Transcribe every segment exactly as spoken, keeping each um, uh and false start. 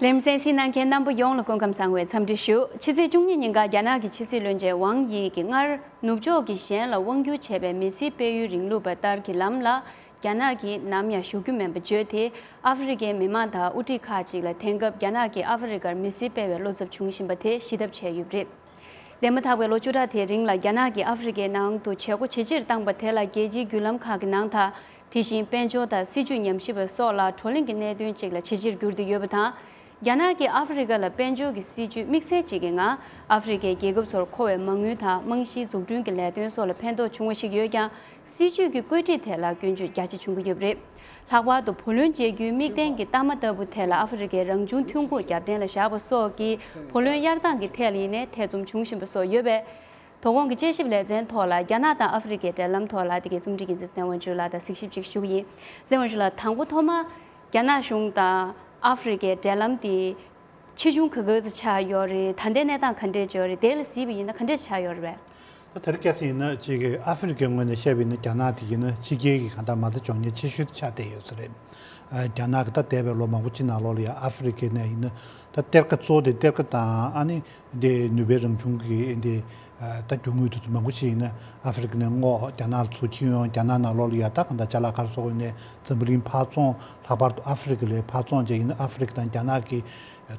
ལེ་ཚན་གཟིགས་གནང་མཁན་རྣམ་པ་ཡོངས་ལ་སྐུ་ཁམས་བཟང་བའི་འཚམས་འདྲི་ཞུ། ཕྱི་ཚེས་བཅུ་གཉིས་ཉིན་ཀ་རྒྱ་ནག་གི་ཕྱི་སྲིད་བློན་ཆེན་ཝང་དབྱི་གིས་སྔར་ནུབ་ཕྱོགས་ཀྱིས་གཞན་ལ་དབང་བསྒྱུར་བྱས་པའི་མི་སེར་སྤེལ་ཡུལ་རིང་ལུགས་པ་ལྟར་གྱི་ལམ་ལ་རྒྱ་ནག་གིས་ནམ་ཡང་ཞུགས་རྒྱུ་མིན་པ་བརྗོད་དེ། ཨ་ཧྥེ་རི་ཁའི་མི་མང་དང་དབུ་ཁྲིད་ཁག་ཅིག་ལ་དེང་སྐབས་རྒྱ་ནག་གིས་ཨ་ཧྥེ་རི་ཁར་མི་སེར་སྤེལ་བའི་བློ་འཚབ་བྱུང་བཞིན་པ་དེ་ཞི་ཐབས་བྱས་ཡོད་པ་རེད། འདས་མ་ཐག་པའི་ལོ་བཅུ་ཕྲག་དེའི་རིང་ལ་རྒྱ་ནག་གིས་ཨ་ཧྥེ་རི་ཁའི་ནང་དུ་བྱེད་སྒོ་ཇེ་ཆེར་བཏང་པ་དེ་ལ་རྒྱལ་སྤྱིའི་བརྒྱུད་ལམ་ཁག་གི་ནང་དང་། དེ་བཞིན་དཔལ་འབྱོར་དང་སྲིད་ཇུས་ཉམས་ཞིབ་པ་སོགས་ལ་བགྲོ་གླེང་གི་གནད་དོན་གཅིག་ལ་ཇེ་ཆེར་གྱུར་ཏེ་ཡོད་པ་དང་། རྒྱ་ནག་གིས་ཨ་ཧྥེ་རི་ཁ་ལ་དཔལ་འབྱོར་གྱི་སྲིད་ཇུས་དམིགས་བསལ་གཅིག་གི་ངང་ཨ་ཧྥེ་རི་ཁའི་རྒྱལ་ཁབ་ཚོར་མཁོ་བའི་མ་དངུལ་དང་རྨང་གཞིའི་འཛུགས་སྐྲུན་གྱི་ལས་དོན་སོགས་ལ་ཕན་ཐོགས་བྱུང་བ་ཞིག་ཡོད་ཀྱང་། སྲིད་ཇུས་ཀྱི་བཀོད་སྒྲིག་ཐད་ལ་སྐྱོན་བརྗོད་རྒྱ་ཆེ་བྱུང་གི་ཡོད་པ་རེད། ལྷག་པར་དུ་བུ་ལོན་འཇལ་རྒྱུའི་དམིགས་གཏད་ཀྱི་གཏའ་མ་ལྟ་བུ་ཐད་ལ་ཨ་ཧྥེ་རི་ཁའི་རང་བྱུང་ཐོན་ཁུངས་རྒྱབ་རྟེན་ལ་བཞག་པ་སོགས་ཀྱིས་བུ་ལོན་གཡར་སྟངས་ཀྱི་ཐད་ལ་ཡིན་ནའི་ཐེ་ཚོམ་བྱུང་བཞིན་པ་སོགས་ཡོད་པས། དོ་དགོང་གི་དཔྱད་ཞིབ་ལེ་ཚན་ཐོག་ལ་རྒྱ་ནག་དང་ཨ་ཧྥེ་རི་ཁའི་འབྲེལ་ལམ་ཐོག་ལ་དེ་གའི་རྩོམ་སྒྲིག་འགན་འཛིན་སུ་ཏན་ཝན་ཅུ་ལགས་དང་གཟིགས་ཞིབ་ཅིག་ཞུ་གི་ཡིན། སུ་ཏན་ཝན་ཅུ་ལགས། དང་པོ་ཐོག་མ་རྒྱ་ནག་གཞུང་དང་ཨ་ཧྥེ་རི་ཁའི་འབྲེལ་ལམ་དེ་ཆེ་ཆུང་ག་ག་ཙམ་ཆགས་ཡོད་རེད། ད་ལྟའི་གནས་སྟངས་ག་འདྲས་ཡོད་རེད། དེ་ལ་གཟིགས་པ་ཡིན་ན་ག་འདྲས་ཆགས་ཡོད་རེད་པས། ད་དེ་རིང་ཁ་སང་ཡིན་ན་ཅིག་ཨ་ཧྥེ་རི་ཁའི་ངོས་ནས་བཤད་པ་ཡིན་ན་རྒྱ་ནག་དེ་ཡིན་ན་ཕྱི་རྒྱལ་གྱི་གང་ལྟར་མ་རྩ་འཇོག་མཁན་ཆེ་ཤོས་དེ་ཆགས་བསྡད་ཡོད་ས་རེད། རྒྱ་ནག་གི་ད་འདས་པའི་ལོ་མང་པོ་ཅིག་ནང་ལོགས་ལ་ཡང་ཨ་ཧྥེ་རི་ཁའི་ནས་ཡིན་ན་ད་གཏེར་ཁ་གཙོ་བོ་དེ་གཏེར་ཁ་དང་ཨ་ནི་འདི་ནུས་པའི་རང་བྱུང་གི་འདི་ད་རྒྱུ་དངོས་དེ་ཚོ་མང་པོ་ཞིག་ཡིན་ན་ཨ་ཧྥེ་རི་ཁ་ནས་སྔོག་རྒྱ་ནག་ལ་ཚུར་ཁྱེར་ཡོང་། རྒྱ་ནག་ནང་ལོགས་ལ་ཡ་ད་གང་ལྟར་ཅ་ལག་ག་རེ་བཟོ་དགོས་ཡིན་ནའི་འཛམ་བུ་གླིང་ཕར་བཙོང་། ལྷག་པར་དུ་ཨ་ཧྥེ་རི་ཁ་ལ་ཕར་བཙོང་བྱས་ཡིན་ན་ཨ་ཧྥེ་རི་ཁ་དང་རྒྱ་ནག་གི་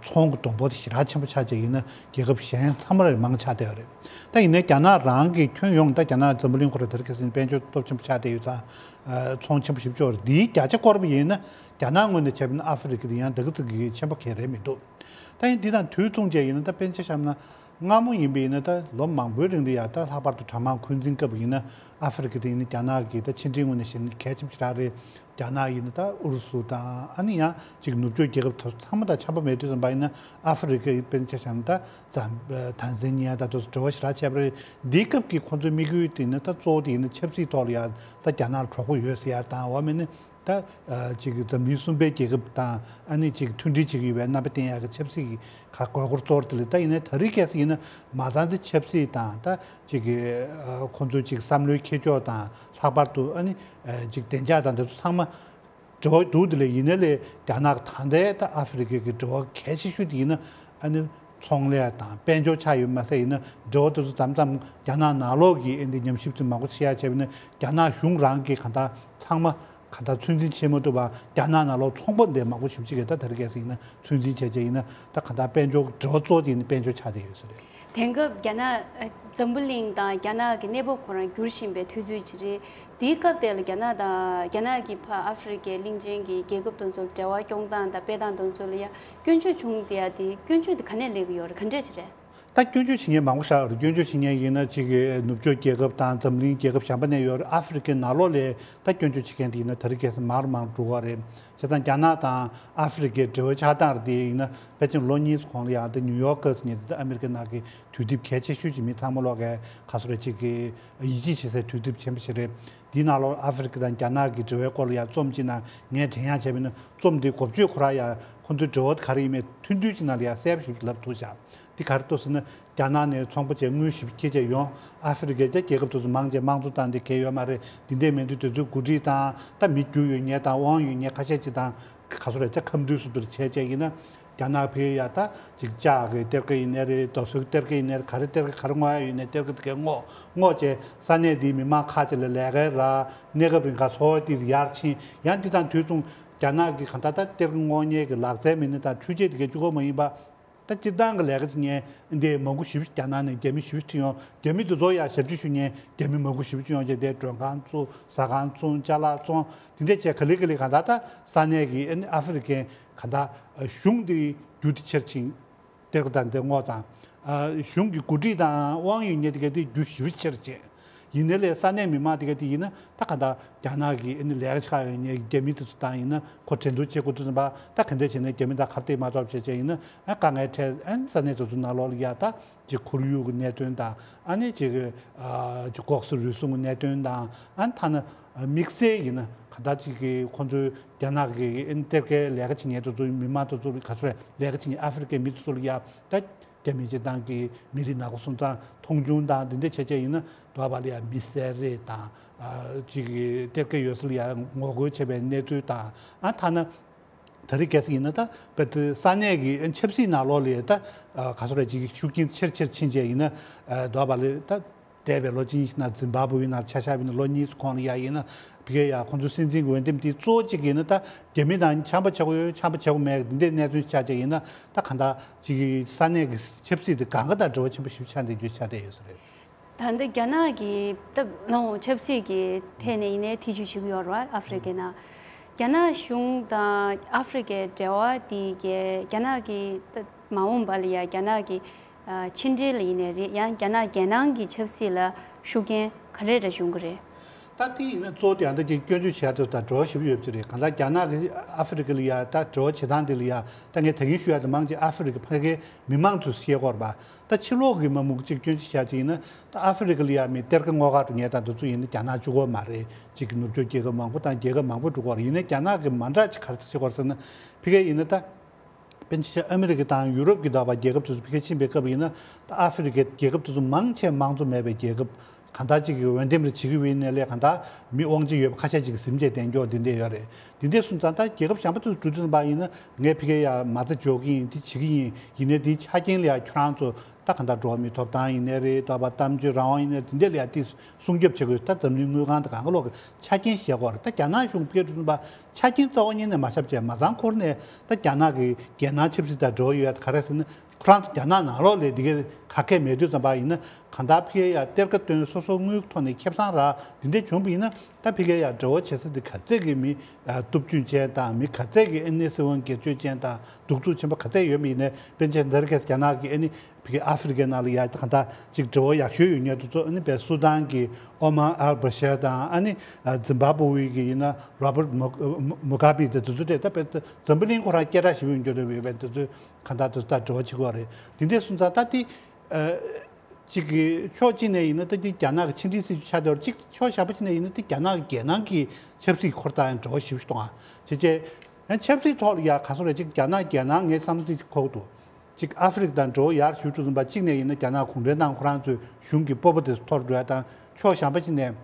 ཚོང་གི་གྲོས་མཐུན་དེ་ཞེ་དྲག་ཆེན་པོ་ཆགས་བྱས་ཡིན་ན་རྒྱལ་ཁབ་གཞན་ཚང་མ་ལ་མང་ཆགས་བསྡད་ཡོད་རེད། ད་ཡིན་ནའི་རྒྱ་ནག་རང་གི་ཁྱོན་ཡོངས་ད་རྒྱ་ནག་འཛམ་བུ་གླིང་ཁོ་ར་དེ་རིང་ཁ་སང་དཔལ་འབྱོར་སྟོབས་ཆེན་པོ་ཆགས་བསྡད་ཡོད་ཙང་། ཚོང་ཆེན་པོ་ཞེ་པོ་ཅིག་ཡོད་རེད། འདིའི་བརྒྱ་ཆ་བསྐོར་བ་ཡིན་ན་རྒྱ་ནག་ངོས་ནས་བྱས་པ་ཡིན་ན་ཨ་ཧྥེ་རི་ཁ་དེ་ཡང་ད་ག་ཙམ་གྱི་ཆེན་པོ་གང་ཡང་རེད་མི་འདུག་ད་ཡིན་འདི་དང་དུས་མཚུངས་བྱས་ཡིན་ན་ད་དཔེར་ན་ཆ་བཞག་ན། སྔ་མོ་ཡིན་པ་ཡིན་ན་ད་ལོ་མང་པོའི་རིང་ལ་ཡ་ད་ལྷག་པར་དུ་གྲངས་མང་འཁོན་འཛིན་སྐབས་ཡིན་ན་ཨ་ཧྥེ་རི་ཁ་དེ་ཡིན་ན་རྒྱ་ནག་གི་ད་ཕྱི་འབྲེལ་ངོས་ནས་བཤད་ན་གལ་ཆེན་པོ་ཞེ་དྲག་རེད། རྒྱ་ནག་ཡིན་ན་ད་ཨུ་རུ་སུ་དང་ཨ་ནི་ཡང་ཅིག་ནུབ་ཕྱོགས་རྒྱལ་ཁབ་ཚང་མ་དང་འཆམ་པོ་མེད་དུས་ཙམ་པ་ཡིན་ན་ཨ་ཧྥེ་རི་ཁ་ཡིན་དཔེར་ན་ཆ་བཞག་ན་ད་ཛམ་ཊན་ཛན་ནི་ཡ་དང་དེ་ཚོ་འབྲེལ་བ་ཞེ་དྲག་བྱས་པ་རེད། འདིའི་སྐབས་ཀྱི་ཁོང་ཚོའི་དམིགས་ཡུལ་དེ་ཡིན་ན་ད་གཙོ་བོ་དེ་ཡིན་ན་ཆབ་སྲིད་ཐོག་ལ་ཡ་ད་རྒྱ་ནག་ལ་གྲོགས་པོ་ཡོད་ཟེར་ཡ་དང་འོ་མེད་ན། ད་ཅིག་འཛམ་གླིང་གསུམ་པའི་རྒྱལ་ཁབ་དང་ཨ་ནི་ཅིག་མཐུན་སྒྲིལ་བྱེད་ཀྱི་ཡོད་པའི་རྣམ་པ་བསྟན་ཡག་གི་ཆབ་སྲིད་ཀྱི་ཁ་དགོས་མཁོར་གཙོ་བོར་དེ་ལས་ད་ཡིན་ནའི་ད་རེས་གལ་སྲིད་ཡིན་ན་མ་རྩ་འདི་ཆབ་སྲིད་དང་ད་ཅིག་ཁོང་ཚོའི་ཅིག་བསམ་བློའི་ཁྱེར་ཕྱོགས་དང་ལྷག་པར་དུ་ཨ་ནི་ཅིག་བདེ་འཇགས་དང་དེ་ཚོ་ཚང་མ་འབྲེལ་བ་འདུག་དེ་ལས་ཡིན་ནའི་ལས་རྒྱ་ནག་ད་ལྟའི་ད་ཨ་ཧྥེ་རི་ཁའི་གི་འབྲེལ་བ་གལ་ཆེ་ཤོས་དེ་ཡིན་ན་ཨ་ནི་ཚོང་ལས་དང་དཔལ་འབྱོར་ཆགས་ཡོད་མ་ཟད་ཡིན་ན་འབྲེལ་བ་དེ་ཚོ་དམ་དམ་རྒྱ་ནག་ནང་ལོགས་ཀྱི་ཨ་ནི་ཉམས་ཞིབ་དེ་མང་པོ་བྱེད་ཡག་བྱས་པ་ཡིན་ན་རྒྱ་ནག་གཞུང་རང་གི་གང་ལྟར་ཚང་མ། གང་ལྟར་ཚོད་འཛིན་བྱེད་མ་ཐུབ་པ་རྒྱ་ནག་ནང་ལོགས་ཚོང་པ་འདི་མང་པོ་ཞེ་པོ་ཅིག་གིས་ད་དེ་རིང་ཁ་སང་ཡིན་ན་ཚོད་འཛིན་བྱས་བྱས་ཡིན་ན་ད་གང་ལྟར་དཔལ་འབྱོར་འབྲེལ་བ་གཙོ་བོ་དེ་ཡིན་ན་དཔལ་འབྱོར་ཆགས་བསྡད་ཡོད་ས་རེད། དེང་སྐབས་རྒྱ་ནག་ཨ་འཛམ་བུ་གླིང་དང་རྒྱ་ནག་གི་གནས་བབ་ཁོ་རང་འགྱུར་བཞིན་པའི་དུས་ཚོད་ཅིག་རེད། དེའི་སྐབས་དེ་ལ་རྒྱ་ནག་དང་རྒྱ་ནག་གིས་ཕར་ཨ་ཧྥེ་རི་ཁའི་གླིང་ཆེན་གྱི་རྒྱལ་ཁབ་དེ་ཚོར་འབྲེལ་བ་སྐྱོང་སྟངས་དང་སྤེལ་སྟངས་དེ་ཚོ་ལ་ཡང་སྐྱོན་བརྗོད་བྱུང་བསྡད་ཡ་དེ་སྐྱོན་བརྗོད་དེ་ག་ནས་སླེབས་ཀྱི་ཡོད་རེད། ག་འདྲས་ཅིག་རེད། ད་སྐྱོན་བརྗོད་བྱེད་མཁན་མང་པོ་ཞིག་ཡོད་རེད། སྐྱོན་བརྗོད་བྱེད་མཁན་ཡིན་ན་ཅིག་གི་ནུབ་ཕྱོགས་རྒྱལ་ཁབ་དང་འཛམ་གླིང་རྒྱལ་ཁབ་གཞན་པ་ནས་ཡོད་རེད། ཨ་ཧྥེ་རི་ཁའི་ནང་ལོགས་ལ་ད་སྐྱོན་བརྗོད་བྱེད་མཁན་དེ་ཡིན་ན་དེ་རིང་ཁ་སང་མང་རུ་མང་རུ་འགྲོ་གི་རེད། བྱས་ཙང་རྒྱ་ནག་དང་ཨ་ཧྥེ་རི་ཁའི་འབྲེལ་བ་ཆགས་སྟངས་རེད། དེ་ཡིན་ན་ཕལ་ཆེར་ལོ་གཉིས་གོང་ལ་ཡང་ད་ནིའུ་ཡོག་གི་ཟེར་མཁན་དེ་ད་ཨ་མི་རི་ཀའི་ནང་གི་དུས་དེབ་གལ་ཆེ་ཤོས་ཀྱི་མི་ཚང་མ་ལོག་གི་ག་ཚོད་རེད་ཅིག་གི་ཡིད་ཆེས་བྱེད་སའི་དུས་དེབ་ཆེན་པོ་ཞིག་རེད། འདིའི་ནང་ལོགས་ཨ་ཧྥེ་རི་ཁ་དང་རྒྱ་ནག་གི་འབྲེལ་བའི་སྐོར་ལ་ཡང་རྩོམ་ཅིག་ནང་ངས་དྲན་ཡག་བྱས་པ་ཡིན་ན་རྩོམ་འདིའི་འགོ་བརྗོད་ཁོ་རང་ཡང་ཁོང་ཚོའི་འབྲེལ་བ་དེ་ག་རེ་ཡིན་མིན་ཐུང་ཐུང་ཅིག་ནང་ལ་ཡང་གསལ་པོ་ཞིག་ལབ་ཐུབ་ཤག་འདི་ག་རེ་འདུག་ཟེར་ན། རྒྱ་ནག་ནས་ཚོང་པ་བྱས་དངུལ་ཞེ་པོ་འཁྱེར་བྱས་ཡོང་། ཨ་ཧྥེ་རི་ཁའི་རྒྱལ་ཁབ་དེ་ཚོ་མང་ཆེ་དམངས་གཙོ་བཏང་སྟེ་གལ་ཡོད་མ་རེད། འདི་འདྲས་མིན་དུས་དེ་ཚོའི་འགོ་ཁྲིད་དང་ད་མི་རྒྱུ་ཡོད་མཁན་དང་དབང་ཡོད་མཁན་ཁ་ཤས་ཅིག་དང་ག་ཚོད་རེད་ཅག་ཁ་མདུན་སུ་དུར་བྱས་བྱས་ཡིན་ན། རྒྱ་ནག་ཕེ་ཡ་ད་ཅིག་ལྕགས་ཀྱི་གཏེར་ཁ་ཡིན་ནའི་རེད། རྡོ་སོལ་གཏེར་ཁ་ཡིན་ནའི་རེད། ག་རེ་གཏེར་ཁ་ག་རེ་དངོས་ཡ་ཡོད་ནའི་གཏེར་ཁ་དེ་གའི་སྔོག་སྔོག་བྱས་ས་གནས་འདིའི་མི་མང་ཁག་ཅིག་ལ་ལས་ཀའི་རག་གནས་སྐབས་རིང་ག་འཚོ་བ་དེ་ཡར་ཕྱིན། ཡང་འདི་དང་དུས་མཚུངས་རྒྱ་ནག་གི་གང་ལྟར་ད་གཏེར་ཁ་སྔོག་མཁན་གྱི་ལག་རྩལ་མི་སྣ་དང་འཕྲུལ་ཆས་དེ་གའི་གཅིག་པོ་མ་ཡིན་པ། ད་སྤྱིར་བཏང་གི་ལས་ཀ་བྱེད་མཁན་འདི་མང་པོ་ཞེ་པོ་རྒྱ་ནག་ནས་རྒྱ་མི་ཞེ་པོ་ཅིག་ཡོང་། རྒྱ་མི་དེ་ཚོ་ཡང་ཞབས་ཕྱི་ཞུ་མཁན་རྒྱ་མི་མང་པོ་ཞེ་པོ་ཅིག་ཡོང་བྱས་དེ་མགྲོན་ཁང་བཙུགས། ཟ་ཁང་བཙུགས། ཅ་ལག་བཙོང་། དེ་འདྲས་བྱས་ག་ལེ་ག་ལེ་གང་ལྟར་ད་ས་གནས་ཀྱི་ཨ་ནི་ཨ་ཧྥེ་རི་ཁའི་གང་ལྟར་གཞུང་འདི་རྒྱུ་དེ་ཆེར་ཕྱིན། གཏེར་ཁ་དང་འདི་སྔོག་དང་། གཞུང་གི་འགོ་ཁྲིད་དང་དབང་ཡོད་མཁན་དེ་ག་དེ་རྒྱུ་ཞེ་པོ་ཆེར་བྱས། ཡིན་ནའི་ལས་ས་གནས་མི་མང་དེ་ག་དེ་ཡིན་ན་ད་ག་ད་རྒྱ་ནག་གི་ཨ་ནི་ལས་ཀ་ཆགས་ཡོད་མཁན་རྒྱ་མི་དེ་ཚོ་དང་ཡིན་ན་ཁོ་འགྲན་བསྡུར་བྱེད་དགོས་དུས་ཙམ་པ་ད་ག་འདྲས་བྱས་ནས་རྒྱ་མི་དང་ཁ་གཏད་མ་གཏོགས་བྱས་བྱས་ཡིན་ན་ཨ་དཀའ་ངལ་འཕྲད། ཨ་ནི་ས་གནས་དེ་ཚོ་ནང་ལོགས་ལ་ཡ་ད་ཅིག་ཁོར་ཡུག་གི་གནད་དོན་དང་ཨ་ནི་ཅིག་ཅིག་ལྐོག་ཟ་རུལ་སུངས་ཀྱི་གནད་དོན་དང་ཨ་ནི་ཐ་ན་དམིགས་བསལ་ཡིན་ན་ག་ད་ཅིག་གི་ཁོང་ཚོའི་རྒྱ་ནག་གི་ཨ་ནི་གཏེར་ཁའི་ལས་ཀ་བྱེད་མཁན་དེ་ཚོ་མི་མང་དེ་ཚོ་ག་ཚོད་ལས་ཀ་བྱེད་མཁན་ཨ་ཧྥེ་རི་ཁའི་མི་དེ་ཚོ་ལ་ཡ་ད། རྒྱ་མི་སྤྱིར་བཏང་གི་མི་རིགས་ནག་པོ་སོང་ཙང་མཐོང་ཆུང་དང་འདི་འདྲ་བྱས་བྱས་ཡིན་ན་འདུག་པ་ལ་ཡང་མི་བསད་རེས་དང་ཅིག་གཏེར་ཁ་ཡོད་ས་ལ་ཡང་ངོ་རྒོལ་བྱས་པའི་གནས་ཚུལ་དང་ཨ་ཐ་ན་ ད་རེས་གལ་སྲིད་ཡིན་ན་ད་བལ་ས་གནས་ཀྱི་ཆབ་སྲིད་ནང་ལོགས་ལ་ད་ག་ཚོད་རེད་ཅིག་ཤུགས་རྐྱེན་ཆེར་ཆེར་ཕྱིན་བྱས་ཡིན་ན་འདོད་པ་ལ་ད། འདས་པའི་ལོ་གཅིག་གཉིས་ཤིག་ནང་ཛིམ་བྷ་བྷེ་ནང་ཆ་བཞག་པ་ཡིན་ན་ལོ་གཉིས་གོང་ལ་ཡ་ཡིན་ན་ཕ་གིའི་ཡ་ཁོང་ཚོའི་སྲིད་འཛིན་གྱི་འོས་འདེམས་དེ་གཙོ་བོ་གཅིག་ཡིན་ན་ད་རྒྱ་མི་དང་འཆམ་པ་བྱེད་དགོས་ཡོད་འཆམ་པ་བྱེད་དགོས་མེད་འདི་འདྲའི་གནས་ཚུལ་ཆགས་བྱས་ཡིན་ན་ད་གང་ལྟར་ཅིག་ས་གནས་ཀྱི་ཆབ་སྲིད་དེ་གང་ག་དང་འབྲེལ་བ་ཆེན་པོ་ཞིག་ཆགས་བསྡད་རྒྱུ་ཆགས་བསྡད་ཡོད་ས་རེད། ད་ལྟ་རྒྱ་ནག་གི་ད་ལོ་ཆབ་སྲིད་ཀྱི་ཐད་ནས་ཡིན་ནའི་ཐེ་བྱུས་བྱེད་ཀྱི་ཡོད་རེད་བ་ཨ་ཧྥེ་རི་ཁའི་ནང་། རྒྱ་ནག་གཞུང་དང་ཨ་ཧྥེ་རི་ཁའི་འབྲེལ་བ་དེ་གའི་རྒྱ་ནག་གི་ད་མ་འོངས་པ་ལ་ཡ་རྒྱ་ནག་གི་ཕྱི་འབྲེལ་ལ་ཡིན་ནའི་རེད། ཡང་རྒྱ་ནག་རྒྱལ་ནང་གི་ཆབ་སྲིད་ལ་ཤུགས་རྐྱེན་ག་རེ་འདྲ་འབྱུང་གི་རེད། ད་དེ་ཡིན་ན་གཙོ་བོ་དེ་ཡང་ད་ཅིག་སྐྱོན་བརྗོད་བྱེད་ཡ་དེ་དང་འབྲེལ་བ་ཞེ་པོ་ཡོད་པ་ཅིག་རེད། གང་ལྟར་རྒྱ་ནག་གིས་ཨ་ཧྥེ་རི་ཁ་ལ་ཡ་ད་འབྲེལ་བ་བྱེད་སྟངས་དེ་ལ་ཡ་ད་ངས་ད་གིན་ཞུ་ཡ་དེ་མང་ཆེ་ཨ་ཧྥེ་རི་ཁ་ཕ་གིའི་མི་མང་ཚོས་བཤད་ཀྱི་ཡོད་རེད་པ། ད་ཕྱི་ལོགས་ཀྱི་མི་མང་གཅིག་སྐྱོན་བརྗོད་བྱེད་ཡ་ཅིག་ཡིན་ན་ད་ཨ་ཧྥེ་རི་ཁ་ལ་ཡ་མི་གཏེར་ཁ་དངོས་ཁག་ཏུ་ངས་ད་འདི་ཚོ་ཡིན་ན་རྒྱ་ནག་གཅིག་པོ་མ་རེད། ཅིག་གི་ནུབ་ཕྱོགས་རྒྱལ་ཁབ་མང་པོ་དང་རྒྱལ་ཁབ་མང་པོ་འགྲོ་གི་ཡོད་རེད། ཡིན་ན་རྒྱ་ནག་གིས་མ་འདྲ་ཅིག་ག་རེ་བྱེད་ཀྱི་ཡོད་རེད་ཟེར་ན་ཕ་གིའི་ཡིན་ན་ད། དཔེར་ན་ཆ་བཞག་ཨ་མི་རི་ཀ་དང་ཡུ་རོབ་ཀྱི་ད་བར་རྒྱལ་ཁབ་དེ་ཚོ་ཕ་གིར་ཕྱིན་པའི་སྐབས་ཡིན་ན་ད་ཨ་ཧྥེ་རི་ཁའི་རྒྱལ་ཁབ་དེ་ཚོ་མང་ཆེ་དམངས་གཙོ་མེད་པའི་རྒྱལ་ཁབ་གང་ལྟར་ཅིག་གི་འོས་འདེམས་རེ་བྱེད་ཀྱི་ཡོད་ཡིན་ནའི་ལས་གང་ལྟར་མི་དབང་ཆ་ཡོད་པ་ཁ་ཤས་ཅིག་གིས་ཟིན་བྱས་བསྡད་རྒྱུ་འདི་འདྲ་ཡོད་རེད། འདི་འདྲ་སོང་ཙང་ད་རྒྱལ་ཁབ་གཞན་པ་དེ་ཚོ་འགྲོ་དུས་ཙམ་པ་ཡིན་ན་ངས་ཕ་གིར་ཡ་མ་རྩ་འཇོག་གི་ཡིན་འདི་བྱེད་ཀྱི་ཡིན་ཡིན་ནའི་འདིའི་ཆ་རྐྱེན་ལ་ཡ་ཁྱོད་རང་ཚོ་ད་གང་ལྟར་འགྲོ་བ་མིའི་ཐོབ་ཐང་ཡིན་ནའི་རེད། ད་བར་གཏམ་བརྗོད་རང་དབང་ཡིན་ནའི་རེད། འདི་འདྲ་ལ་ཡ་དེ་སྲུང་སྐྱོབ་བྱེད་དགོས། ད་འཛམ་གླིང་དངུལ་ཁང་དང་གང་ག་ལོག་གི་ཆ་རྐྱེན་བཞེས་དགོས་རེད། ད་རྒྱ་ནག་གཞུང་ཕ་གིར་འགྲོ་དུས་ཙམ་པ། ཆ་རྐྱེན་རྩ་བ་ཉིད་ནས་མ་ཤར་བྱས་མ་ཚང་ཁུར་ནས་ད་རྒྱ་ནག་གི་རྒྱལ་ནང་ཆབ་སྲིད་དང་འབྲེལ་བ་ཡོད་ཡ་ག་རེ་ཟེར་ན་ཁོ་རང་ཚོ་རྒྱ་ནག་ནང་ལོགས་ལ་འདི་གའི་ག་གེ་མེད་དུས་ཙམ་པ་ཡིན་ན་གང་ལྟར་ཕ་གིར་ཡ་གཏེར་ཁ་བཏོན་སོ་སོ་དངུལ་གྱི་ཐོག་ནས་ཁེ་བཟང་རག་འདི་འདྲ་བྱུང་བ་ཡིན་ན་ད་ཕ་གིར་ཡ་འབྲེལ་བ་བྱེད་ས་འདི་ག་ཚད་ཀྱི་མི་སྟོབས་ཆུང་ཅན་དང་མི་ག་ཚད་ཀྱི་ཨ་ནི་སྲིད་དབང་སྒེར་གཅོད་ཅན་དང་གདུག་རྩུབ་ཆེན་པོ་ག་ཚད་ཡོད་མེད་ཡིན་ནའི་དཔེར་ན་ཆ་འདིར་ཁེ་རྒྱ་ནག་གི་ཨ་ནི། ཕ་གི་ཨ་ཧྥེ་རི་ཁའི་ནང་ལ་ཡ་གང་ལྟར་ཅིག་འབྲེལ་བ་ཡག་ཤོས་ཡོད་མཁན་དེ་ཚོ་ཨ་ནི་བལ་སུ་དཱན་གྱི་ཨོ་མར་ཨལ་བྷ་ཤར་དང་ཨ་ནི་ཛིམ་བྷ་བྷེ་གི་ཡིན་ན་རོ་བར་མུ་གྷ་བྷེ་དེ་དེ་ཚོ་རེད། ད་བལ་འཛམ་བུ་གླིང་ཁོ་རང་སྐད་གྲགས་ཞེ་པོ་ཡོད་མཁན་རེད། བལ་དེ་ཚོ་གང་ལྟར་དེ་ཚོ་ད་འབྲེལ་བ་བྱེད་ཀྱི་ཡོད་རེད། དེ་འདྲ་སོང་ཙང་ད་དེ་ཅིག་གི་ཕྱོགས་གཅིག་ནས་ཡིན་ན་ད་དེ་རྒྱ་ནག་གི་ཕྱི་འབྲེལ་སྲིད་ཇུས་ཆགས་བསྡད་ཡོད་རེད། ཅིག་ཕྱོགས་གཞན་པ་ཅིག་ནས་ཡིན་ན་དེ་རྒྱ་ནག་གི་རྒྱལ་ནང་གི་ཆབ་སྲིད་ཁོ་རང་ཡང་འབྲེལ་བ་ཞེ་པོ་ཞིག་གཏོང་ཨ་བྱེད་བྱས་ཡང་ཆབ་སྲིད་ཐོག་ལ་ཡ་ག་སོ་རེད། ཅིག་རྒྱ་ནག་རྒྱལ་ནང་ངའི་བསམ་ཚུལ་གོ་གི་འདུག་ཅིག་ཨ་ཧྥེ་རི་ཁ་དང་འབྲེལ་བ་ཡར་ཞུ་དུས་ཙམ་པ་གཅིག་ནས་ཡིན་ན་རྒྱ་ནག་གུང་ཁྲན་ཏང་ཁོ་རང་ཚོའི་གཞུང་གི་སྤོབས་པ་དེ་མཐོ་རུ་འགྲོ་ཡ་དང་ཕྱོགས་གཞན་པ་ཞིག་ནས་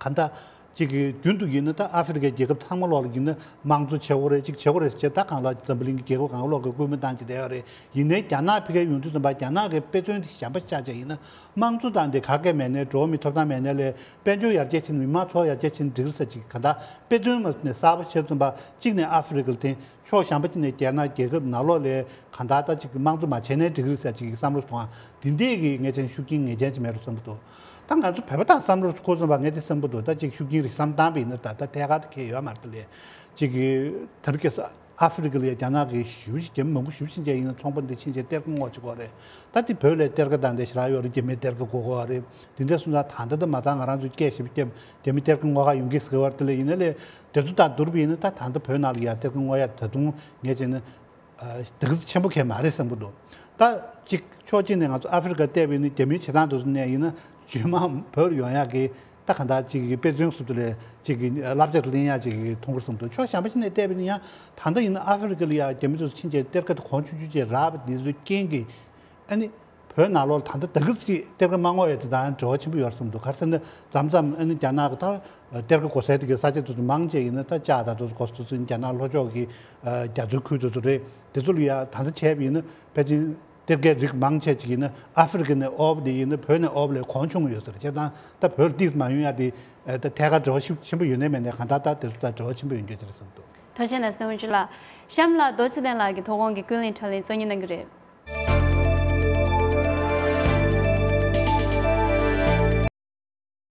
གང་ལྟར་ཅིག་གི་རྒྱུན་དུ་ཡིན་ན་ད་ཨ་ཧྥེ་རི་ཁའི་རྒྱལ་ཁབ་ཚང་མ་ལོག་ལ་ཡིན་ན་དམངས་གཙོ་བྱེད་དགོས་རེད་ཅིག་བྱེད་དགོས་རེད་ཟེར་ད་གང་ལ་འཛམ་བུ་གླིང་གི་རྒྱལ་ཁབ་གང་ག་ལོག་གི་སྐུལ་མ་བཏང་བྱས་བསྡད་ཡོད་རེད། ཡིན་ནའི་རྒྱ་ནག་ཕ་གིར་ཡོང་དུས་ཙམ་པ་རྒྱ་ནག་གི་དཔེ་མཚོན་དེ་གཞན་པ་ཆགས་བྱས་ཡིན་ན་དམངས་གཙོ་དང་དེ་ག་གེ་མེད་ནའི་འགྲོ་བ་མིའི་ཐོབ་ཐང་མེད་ནའི་ལས་དཔལ་འབྱོར་ཡར་རྒྱས་ཕྱིན་མི་མང་འཚོ་བ་ཡར་རྒྱས་ཕྱིན་འགྲིག་རེད་ཟེར་ཅིག་གང་ལྟར་དཔེ་མཚོན་ངོས་ནས་གསར་པ་བྱས་ཙམ་པ་གཅིག་ནས་ཨ་ཧྥེ་རི་ཁ་ལ་བརྟེན། ཕྱོགས་གཞན་པ་ཅིག་ནས་རྒྱ་ནག་རྒྱལ་ཁབ་ནང་ལོགས་ལ་གང་ལྟར་ད་ཅིག་དམངས་གཙོ་མ་བྱས་ནའི་འགྲིག་གི་རེད་ཟེར་ཅིག་གི་བསམ་བློ་གཏོང་བ་འདི་འདྲས་ཀྱི་ངས་ཅན་ཤུགས་རྐྱེན་ངེས་ཅན་ཅིག་མེད་རུ་བསམ་གི་འདུག་ད་ང་ཚོ་བོད་པ་དང་བསམ་བློ་འཁོར་ཙམ་པ་ངས་དེ་བསམ་གི་འདུག་ད་ཅིག་ཤུགས་རྐྱེན་རིགས་བསམ་བཏང་བ་ཡིན་ན་ད་ད་ཐད་ཀར་དུ་ཁེལ་ཡོད་མ་རེད། ད་ལས་ཅིག་གི་ད་རུ་ཁེ་ས་ཨ་ཧྥེ་རི་ཁ་ལ་ཡ་རྒྱ་ནག་གི་ཞུ་ཞིག་རྒྱ་མི་མང་པོ་ཞུ་ཕྱིན་བྱས་ཡིན་ན་ཚོང་པ་འདི་ཕྱིན་བྱས་གཏེར་ཁ་སྔོག་བྱེད་དགོས་རེད། ད་དེ་བོད་ལ་གཏེར་ཁ་དང་འདྲ་ཞེ་དྲག་ཡོད་རེད། རྒྱ་མིའི་གཏེར་ཁ་དགོས་དགོས་རེད། དེ་འདྲ་སོང་ཙང་ད་ལྟ་ད་མ་ཚང་ང་རང་ཚོའི་སྐད་ཞིབ་སྐྱབས་རྒྱ་མི་གཏེར་ཁ་སྔོག་ག་ཡོང་གི་ཟེར་བ་དེ་ལས་ཡིན་ན་ལས་དེ་ཚོ་དང་བསྡུར་བ་ཡིན་ན་ད་ད་ལྟ་བོད་ནང་ལ་ཡ་གཏེར་ཁ་སྔོག་ཡ་ད་དུང་ངས་བྱས་ན། ཨ་དེ་ག་ཚོད་ཆེན་པོ་གང་ཡང་མ་རེད་བསམ་གི་འདུག་ད་གཅིག་ཕྱོགས་གཅིག་ནས་ང་ཚོ་ཨ་ཧྥེ་རི་ཁ་བལྟས་པ་ཡིན་ན་རྒྱ་མིའི་བྱེད་སྟངས་དེ་ཚོ་ནས་ཡིན་ན་ཇུས་མང་བོད་ཡོང་ཡག་གི་ད་ག་འདྲ་ཅིག་གི་དཔེ་མཚོན་སུ་དུ་ལས་ཅིག་གི་བསླབ་བྱ་ལེན་ཡག་ཅིག་གི་མཐོང་གི་བསམ་འདུག་ཕྱོགས་གཞན་པ་ཅིག་ནས་བལྟས་པ་ཡིན་ན་ཡང་ད་ལྟ་ཡིན་ན་ཨ་ཧྥེ་རི་ཁ་ལ་ཡ་རྒྱ་མི་ཚོ་ཕྱིན་ཆད་གཏེར་ཁ་དེ་གོང་ཆུང་ཆུང་བྱས་རག་པ་འདི་ཚོའི་རྐྱེན་གྱིས་ཨ་ནི། བོད་ནང་ལོགས་ད་ལྟ་ད་གི་ཅིག་གཏེར་ཁ་མ་སྔོག་ཡ་དེ་དང་འབྲེལ་བ་ཆེན་པོ་ཡོད་རེད་བསམ་འདུག་ག་རེ་ཟེར་ན་མཚམས་མཚམས་ཨ་ནི་རྒྱ་ནག་གི་ད་གཏེར་ཁ་དགོས་སའི་དེ་གའི་ས་ཆ་དེ་ཚོ་མང་ཆེ་ཡིན་ན་ད་ལྕགས་དང་དེ་ཚོ་དགོས་ས་དེ་ཚོ་རྒྱ་ནག་ལྷོ་ཕྱོགས་ཀྱི་རྒྱ་མཚོའི་ཁུལ་དེ་ཚོ་རེད། དེ་ཚོ་ལ་ཡ་ད་ལྟ་བྱས་པ་ཡིན་ན་ཕལ་ཆེར་གཏེར་ཁའི་རིགས་མང་ཆེ་ཅིག་ཡིན་ན་ཨ་ཧྥེ་རི་ཁ་ནས་འོབ་དེ་ཡིན་ན་བོད་ནས་འོབ་ལས་གོང་ཆུང་ཡོད་ས་རེད། བྱས་ཙང་ད་བོད་ལ་ཏིས་མ་ཡོང་ཡ་དེ་ད་ཐད་ཀར་འབྲེལ་བ་ཤུགས་ཆེན་པོ་ཡོད་ནའི་མེད་ནའི་གང་ལྟར་ད་དེ་ཚོ་དང་འབྲེལ་བ་ཆེན་པོ་ཡོད་རྒྱུ་ཅིག་རེད་བསམ་འདུག་ཐུགས་རྗེ་གནང་སོང་། ལགས། གཤམ་ལ་རྡོ་རྗེ་གདན་ལགས་ཀྱིས་དོ་དགོང་གི་ཀུན་གླེང་དྲ་ལན་གཙོ་གཉེར་གནང་གི་རེད།